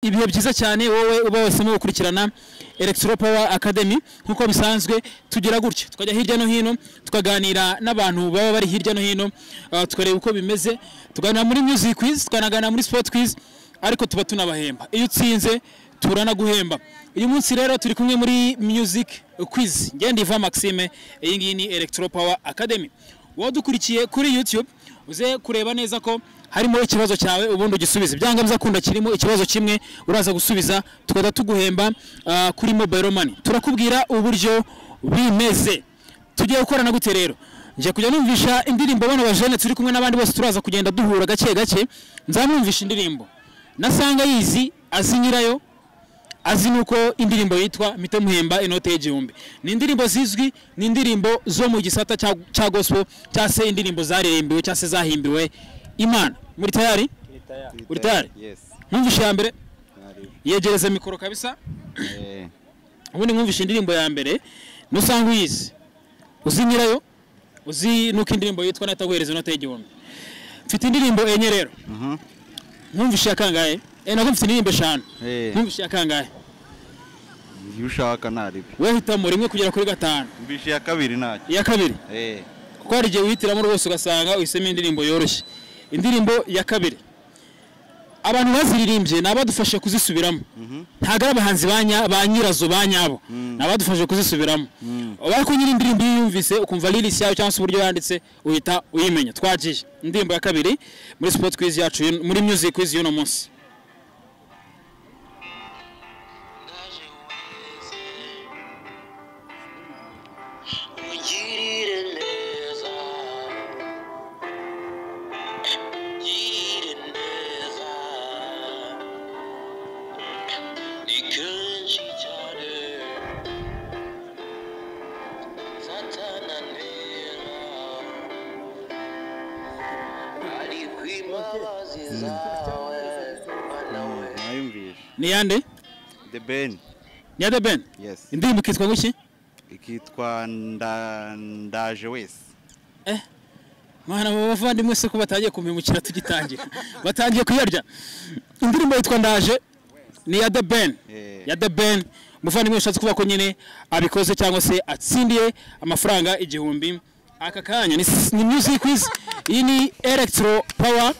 Ibihe byiza cyane wowe uba wese mu gukurikirana Electro Power Academy. Nkuko bisanzwe tugira gutya tukajya hirya no hino tukaganira n'abantu baba bari hirya no hino, tukareba uko bimeze, tuganira muri music quiz, tukanaganira muri sport quiz, ariko tuba tunabahemba. Iyo utsinze turanaguhemba. Uyu munsi rero turi kumwe muri music quiz. Ngende Iva Maxime, iyi ngiyi ni Electro Power Academy. Wowe dukurikiye kuri YouTube uze kureba neza ko harimo ikibazo cyawe ubundi ugisubize. Byanga bizakunda kirimo ikibazo kimwe uraza gusubiza tukajya tuguhemba kuri mobile money. Turakubwira uburyo bimeze. Tugiye gukorana gute rero? Ngiye kujya numvisha indirimbo bano bajene turi kumwe n'abandi bose, turaza kugenda duhura gake gake. Nzamwumvisha indirimbo nasanga yizi, azi nyirayo, azi nuko indirimbo yitwa, mpite muhemba inote y'igihumbi. Ni indirimbo zizwi, ni indirimbo zo mu gisata cya gospel, cyangwa se indirimbo zaririmbiwe cyangwa se zahimbiwe Imana. Muri tayari? Uri tayari? Yes. Mwumvishe ya mbere, Nari. yegereze mikoro kabisa. Ubundi mwumvishe indirimbo ya mbere, nusanga uyizi, uzi nyirayo, uzi nuko indirimbo yitwa, nataguhereza inote y'igihumbi. Mfite indirimbo enye rero. Mwumvishe ya kangahe? Nako mfite indirimbo eshanu. Mwumvishe ya kangahe? Iyo ushaka nari. Wowe hitamo rimwe kugera kuri gatanu. Mbishe ya kabiri ntacyo. Iya kabiri. Kuko hari igihe wihitiramo rwose ugasanga uhisemo indirimbo yoroshye. Indirimbo ya kabiri abantu baziririmbye ni abadufashe kuzisubiramo, ntabwo ari abahanzi ba nyirazo ba nyabo, ni abadufashe kuzisubiramo. Ariko nyiri indirimbo iyo uyumvise ukumva lyrics yayo cyangwa se uburyo yanditse uhita uyimenya. Twagiye indirimbo ya kabiri muri sport quiz yacu, muri music quiz y'uno munsi. Ungirire neza, ngirire neza, ni kenshi cyane Satani antera, ariko imbabazi zawe Mana we. Nayumvishe. Ni yande? The Ben. Ni ya The Ben? Yes. Indirimbo ikitwa nguki? Ikitwa Ndaje Wese. Mwana abo bavandimwe se ko batangiye kumpemukira tugitangira, batangiye kuyarya. Indirimbo yitwa Ndaje ni ya The Ben. Ya The Ben, umuvandimwe ushatse kuvuga ko nyine abikoze cyangwa se atsindiye amafaranga igihumbi aka kanya. Ni music quiz, iyi ni Electro Power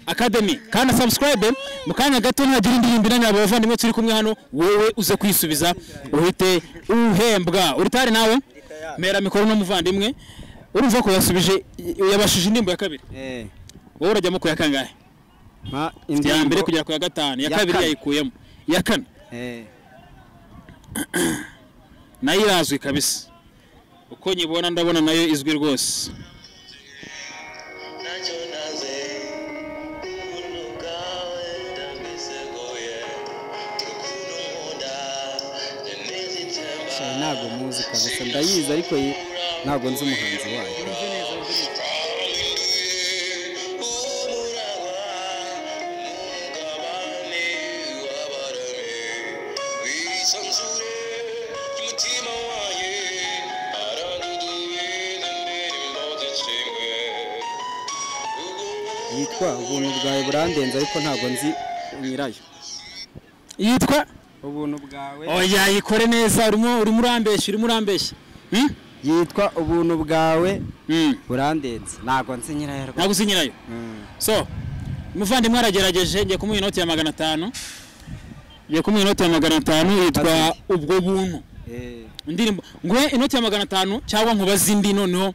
Academy. Kandi subscribe mu kanya gato ntihagira indirimbo inanira abo bavandimwe turi kumwe hano, wowe uze kwisubiza uhite uhembwa. Uri tayari nawe? Mera mikoro n'umuvandimwe. Urumva ko yasubije, yabashije indirimbo ya kabiri. Wowe urajyamo ku ya kangahe? Ma iya mbere kugera ku ya gatanu, iya Ya kabiri kane. yayikuyemo. Iya kane nayo irazwi kabisa, uko nyibona ndabona nayo izwi rwose. Ntacyo naze ubuntu bwawe ndabwiseguye, urukundo nkunda nemeza itemba. Sha ntago muzi kabisa, ndayizi ariko ntago nzi umuhanzi wayo. Umuragwa umugabane w'abarame wisanzure y'umutima wanjye aranduduye n'indirimbo zishimwe. Yitwa Ubuntu Bwawe Burandenze, ariko ntago nzi nyirayo. Yitwa Ubuntu Bwawe. Oya, yikore neza, urimo urambeshya, urimo urambeshya. Hmm? Yitwa Ubuntu Bwawe Burandenze, ntago nzi nyirayo rwose. Ntabwo uzi nyirayo. So umuvandimwe aragerageje, ngiye kumuha inoti ya 500. Ngiye kumuha inoti ya 500 yitwa Bazindi. Ubwo Buntu. Indirimbo nguhe inoti ya 500 cyangwa nkubaze indi noneho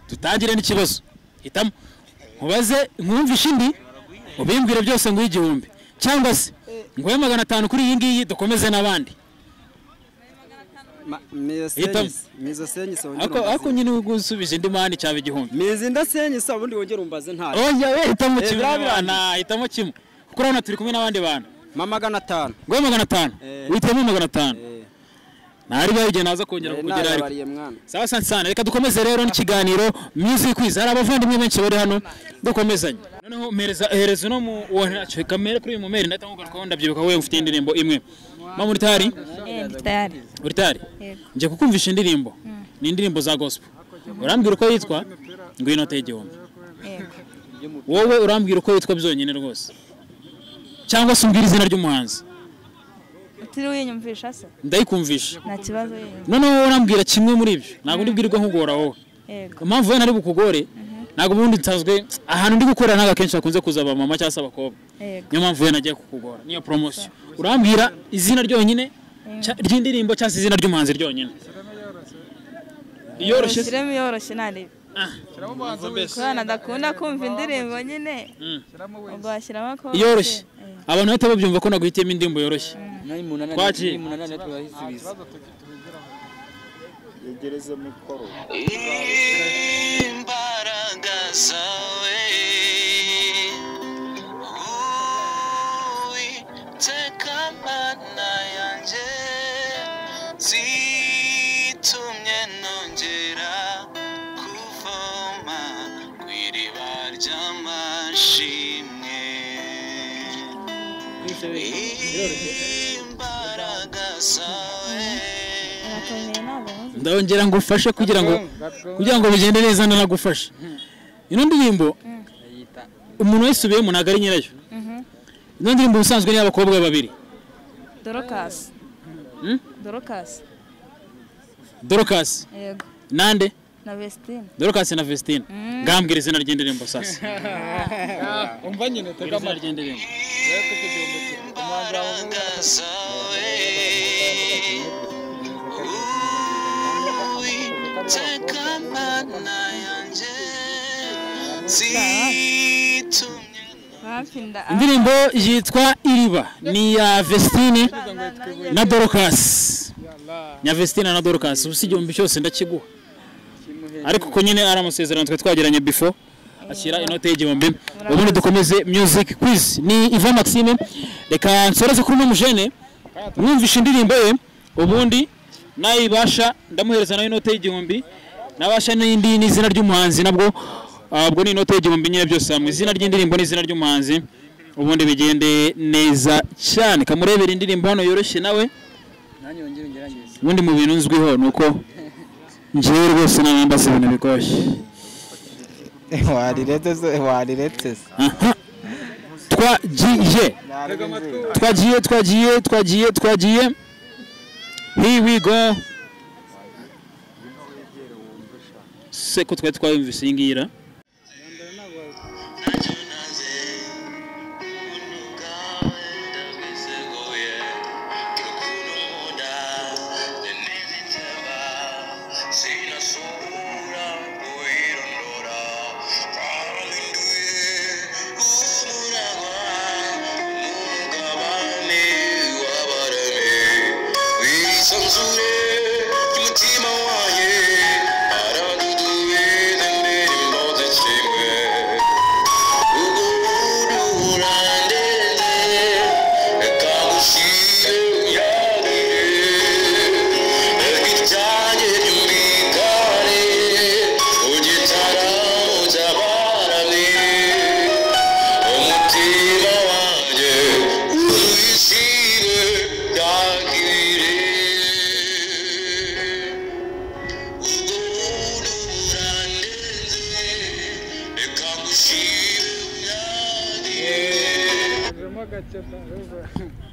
tutangire n'ikibazo. Hitamo. Nkubaze nkumvishe indi ubimbwire byose nguhe igihumbi, cyangwa se nguhe 500 kuri iyi ngiyi dukomeze n'abandi. Hitamo. Mizo senyise wongere Ako umbaze. nyine ugusubije indi mani cyaba igihumbi. Mizi ndasenyise ubundi wongere umbaze ntayo. Oya we, hitamo kimwe. Biriya Bana, hitamo kimwe. Kuko urabona turi kumwe n'abandi bantu. Ma 500. Nguhe 500. Witemo 500. Ntari bayigiye naza kongera kukugera ariko. Nayabariye mwana. Sawa, asante sana. Reka dukomeze rero n'ikiganiro music quiz. Hari abavandimwe benshi bari hano dukomezanye. Noneho mpereza hereza no mu ntacyo kamere kuri uyu mumeri ndahita nkugarukaho, ndabyibuka wowe ufite indirimbo imwe. Mama uri tayari? Ndi tayari. Uri tayari? Yego. Ngiye kukumvisha indirimbo. Ni indirimbo za gospel. Urambwira uko yitwa? Nguhe inote y'igihumbi. Yego. Wowe urambwira uko yitwa byonyine rwose, cyangwa se umbwira izina ry'umuhanzi. Utiriwe uyinyumvisha se? Ndayikumvisha. Nta kibazo yinyumvisha. Noneho wowe urambwira kimwe muri ibyo. Ntabwo ndibwirirwa nkugora wowe. Yego. Impamvu we nari bukugore, ntabwo ubundi nsanzwe ahantu ndi gukorera ntabwo akenshi hakunze kuza abamama cyangwa se abakobwa. Yego. Niyo mpamvu we nagiye kukugora. Niyo promotion. Urambwira izina ryonyine ry'indirimbo cyangwa se izina ry'umuhanzi ryonyine. Iyoroshye. Shyiremo iyoroshye ntarebe. Kubera ndakunda kumva indirimbo nyine. Ubwo washyiramo ko Iyoroshye. Abantu bahita babyumva ko naguhitiyemo indirimbo yoroshye. Twagiye. Imbaraga zawe Uwiteka Mana yanjye zitumye nongera kuvoma ku iriba ry'amashimwe. Imbaraga zawe. Ndongera ngufashe kugira ngo bigende neza nagufashe. Ino ndirimbo umuntu wayisubiyemo ntabwo ari nyirayo. Ino ndirimbo ubusanzwe ni y'abakobwa babiri. Dorcas. Dorcas. Dorcas. Yego. Nande? Na Vestine. Dorcas na Vestine. Ngambwira izina ry'indirimbo sasa. Umva nyine tega izina ry'indirimbo. Imbaraga zawe Uwiteka Mana yanjye zitumye. Indirimbo yitwa Iriba ni ya Vestine na Dorcas. Nya Vestine na Dorcas ubu si igihumbi cyose ndakiguha. Ariko ko nyine ari amasezerano twe twagiranye before ashyira inote y'igihumbi. Ubundi dukomeze music quiz. Ni Ivan Maxime. Reka nsoreze kuri uno mujene mwumvisha indirimbo ye, ubundi nayibasha ndamuhereza nayo inote y'igihumbi, nabasha n'indi n'izina ry'umuhanzi nabwo ubwo ni inote y'igihumbi nyine byose hamwe, izina ry'indirimbo n'izina ry'umuhanzi, ubundi bigende neza cyane. Kamurebera indirimbo hano yoroshye nawe. Ubundi mu bintu nzwiho nuko njyewe rwose nambaza ibintu bigoye. Wariretse se. Twagiye. Here we go. Se ko twari twayumvise iyi ngiyi ra?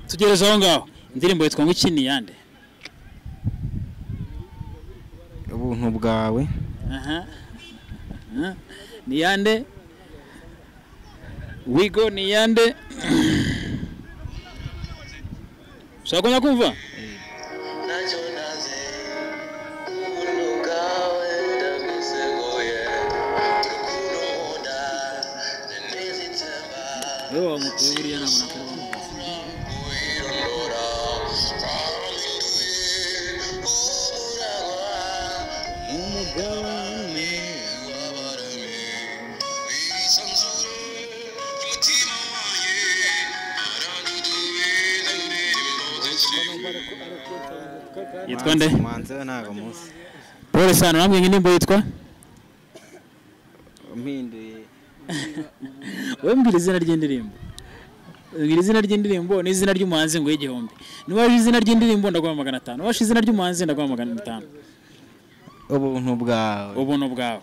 Tugereza aho ngaho. Indirimbo yitwa ngo iki ni yande? Ubuntu bwawe. Aha. Ni yande? Wigo ni yande? Ushaka kumva? Wewe wamukuye buriya ntabwo nakureba. Yitwa nde? Umuhanzi we ntabwo muzi. Paul Sano namwe indirimbo yitwa? Mpinduye. Wewe mbwira izina ry'indirimbo. Mbwira izina ry'indirimbo n'izina ry'umuhanzi ngo igihumbi. Niba izina ry'indirimbo ndaguha 500. Niba izina ry'umuhanzi ndaguha 500. Ubuntu bwawe. Ubuntu bwawe.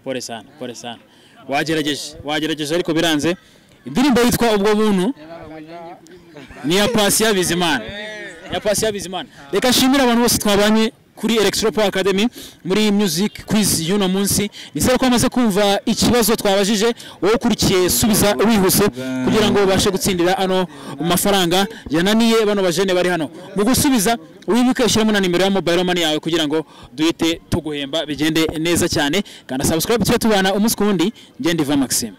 Pole sana, pole sana. Wagerageje, wagerageje ariko biranze. Indirimbo yitwa Ubwo Buntu ni ya Patient Bizimana. Ya Patient Bizimana. Reka nshimire abantu bose twabanye kuri Electro Power Academy muri music quiz y'uno munsi. Nizere ko bamaze kumva ikibazo twabajije. Wowe ukurikiye, subiza wihuse kugira ngo ubashe gutsindira ano mafaranga yananiye bano bajene bari hano. Mu gusubiza wibuke ushyiramo na nimero ya mobile money yawe kugira ngo duhite tuguhemba, bigende neza cyane. Kanda subscribe tujye tubana umunsi ku wundi. Ngende Iva Maxime.